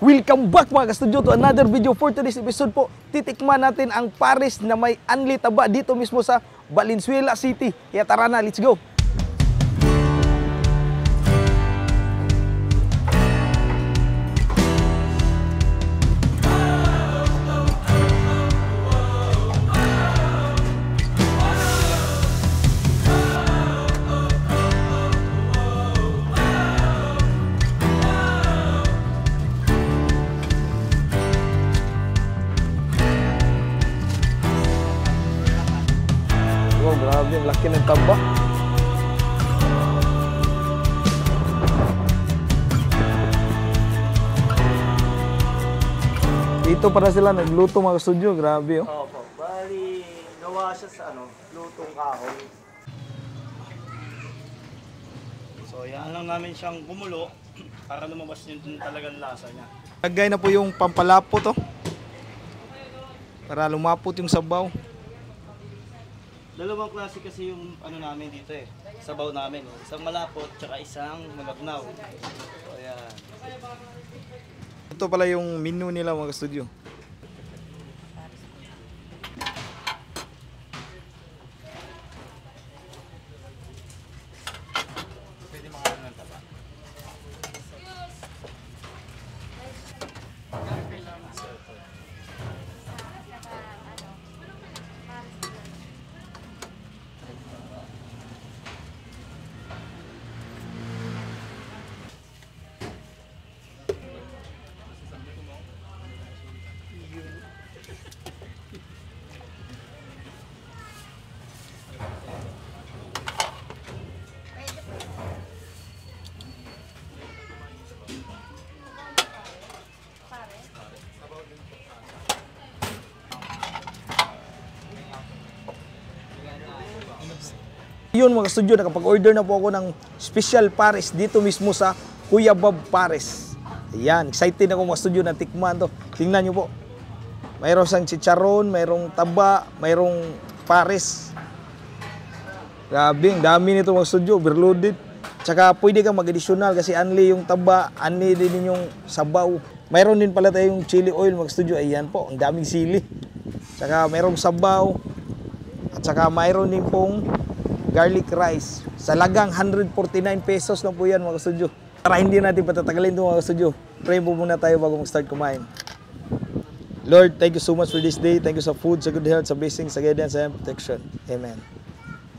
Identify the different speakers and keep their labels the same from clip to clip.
Speaker 1: Welcome back mga ka-studio to another video. For today's episode po, titikman natin ang pares na may unli taba dito mismo sa Valenzuela City. Kaya tara na, let's go! Oh, grabe, ang laki ng taba. Dito para sila nagluto mga studio, grabe oh.
Speaker 2: Opo, bali gawa siya sa lutong kahoy. So yan lang namin siyang kumulo para lumabas yun talagang lasa niya.
Speaker 1: Lagay na po yung pampalapot oh. Para lumapot yung sabaw.
Speaker 2: Dalawang klase kasi yung namin dito eh. Sabaw namin eh. Isang malapot tsaka isang malabnaw. So yan.
Speaker 1: Ito pala yung menu nila mga studio.
Speaker 2: Pwede makaroon ng taba.
Speaker 1: Yun mga studio, nakapag-order na po ako ng special pares dito mismo sa Kuya Bob Pares. Ayan, excited ako mga studio na tikman to. Tingnan nyo po. Mayroong sang chicharon, mayroong taba, mayroong pares. Grabe, ang dami nito mga studio, overloaded. Tsaka pwede kang mag-additional kasi unli yung taba, unli din yung sabaw. Mayroon din pala tayong chili oil mga studio. Ayan po, ang daming sili. Tsaka mayroong sabaw. At tsaka mayroon din pong garlic rice. Sa lagang 149 pesos na po yan mga studio. Para hindi natin patatagalin ito mga studio, pray po muna tayo bago mag-start kumain. Lord, thank you so much for this day. Thank you sa food, sa good health, sa blessings, sa guidance, and protection. Amen.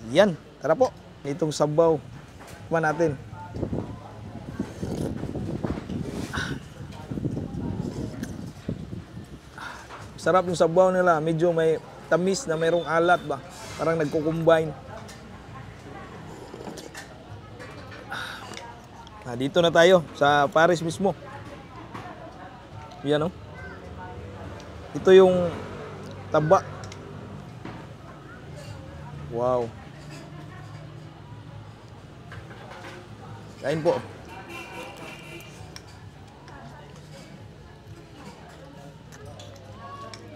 Speaker 1: Yan, tara po. Itong sabaw, kumain natin. Sarap yung sabaw nila. Medyo may tamis na mayroong alat ba. Parang nagko-combine. Dito na tayo sa Pares mismo. Yan oh. Ito yung taba. Wow. Kain po.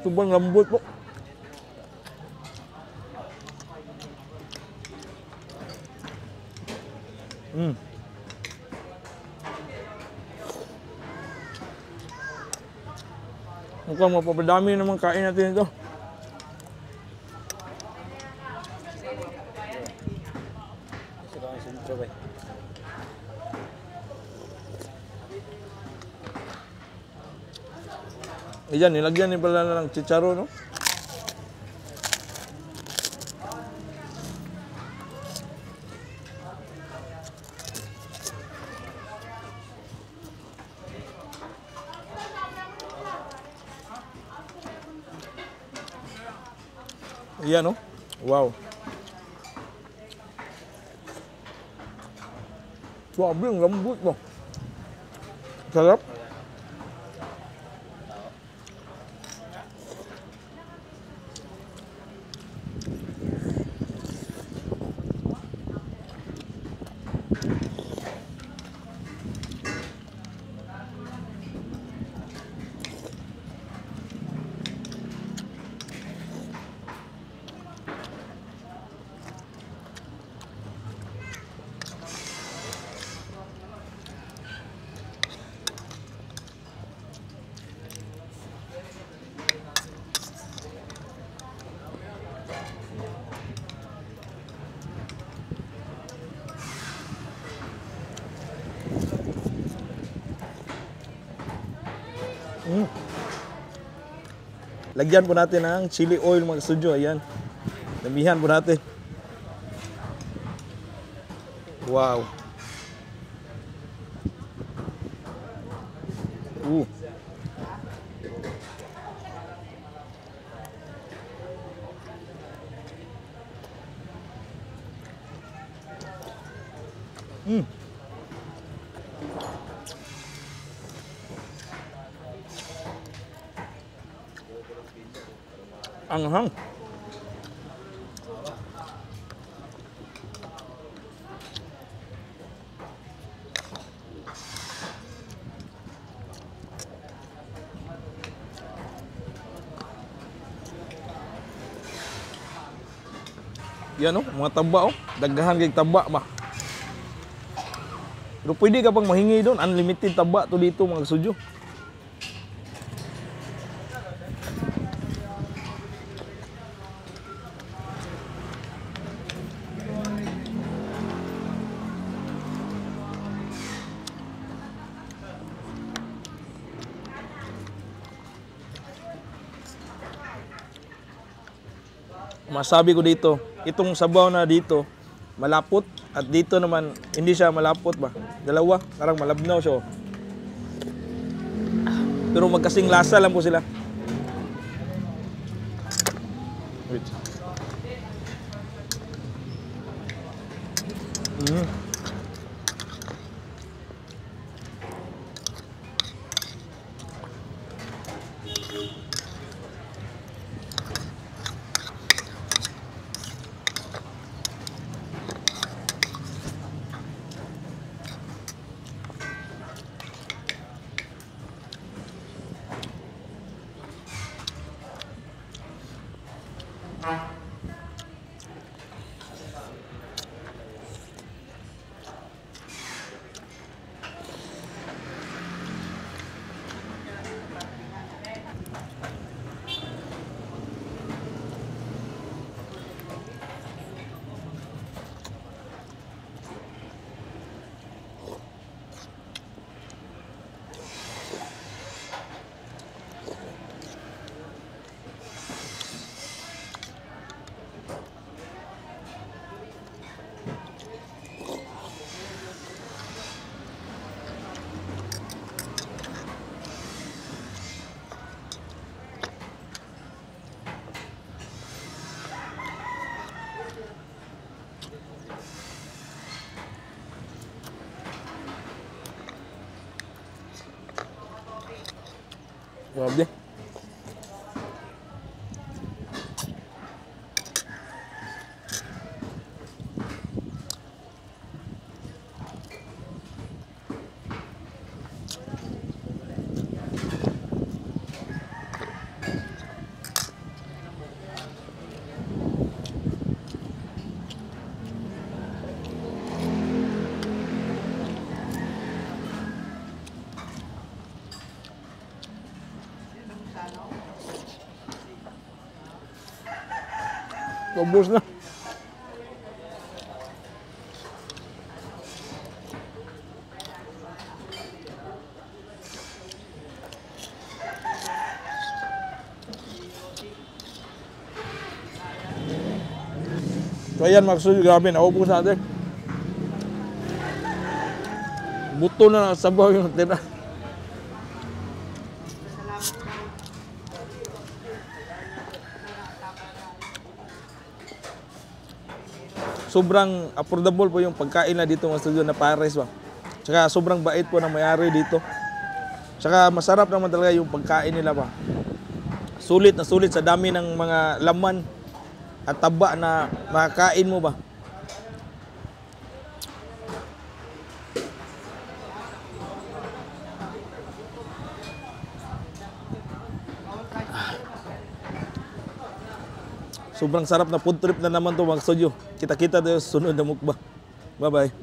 Speaker 1: Sobrang lambot po. Mukhang mapapadami naman kain natin ito. Ayan, nilagyan din pala ng chicharo, no? Ayan, no? Wow. Grabe, ang lambot mo. Sarap. Mm. Lagyan po natin ng chili oil mga studio. Ayan. Damihan po natin. Wow. Uh. Mm. Anghang. Yan oh, mga taba oh. Daghan kay taba ba. Pero pwede ka pang mahingi doon. Unlimited taba to dito mga kasudyo. Masabi ko dito, itong sabaw na dito, malapot. At dito naman, hindi siya malapot ba? Dalawa, parang malabnaw siya. Pero magkasing lasa lang po sila. Wait. Grabe. Ubus na. So ayan mga kasuyo, grabe na ubus natin. Buto na sabaw yung tira. Sobrang affordable po yung pagkain na dito mga studio na pares ba. Tsaka sobrang bait po ng may-ari dito. Tsaka masarap naman talaga yung pagkain nila ba. Sulit na sulit sa dami ng mga laman at taba na makakain mo ba. Sobrang sarap na food trip na naman to mga studio. Kita-kita tayo sa sunod na mukbang. Bye-bye.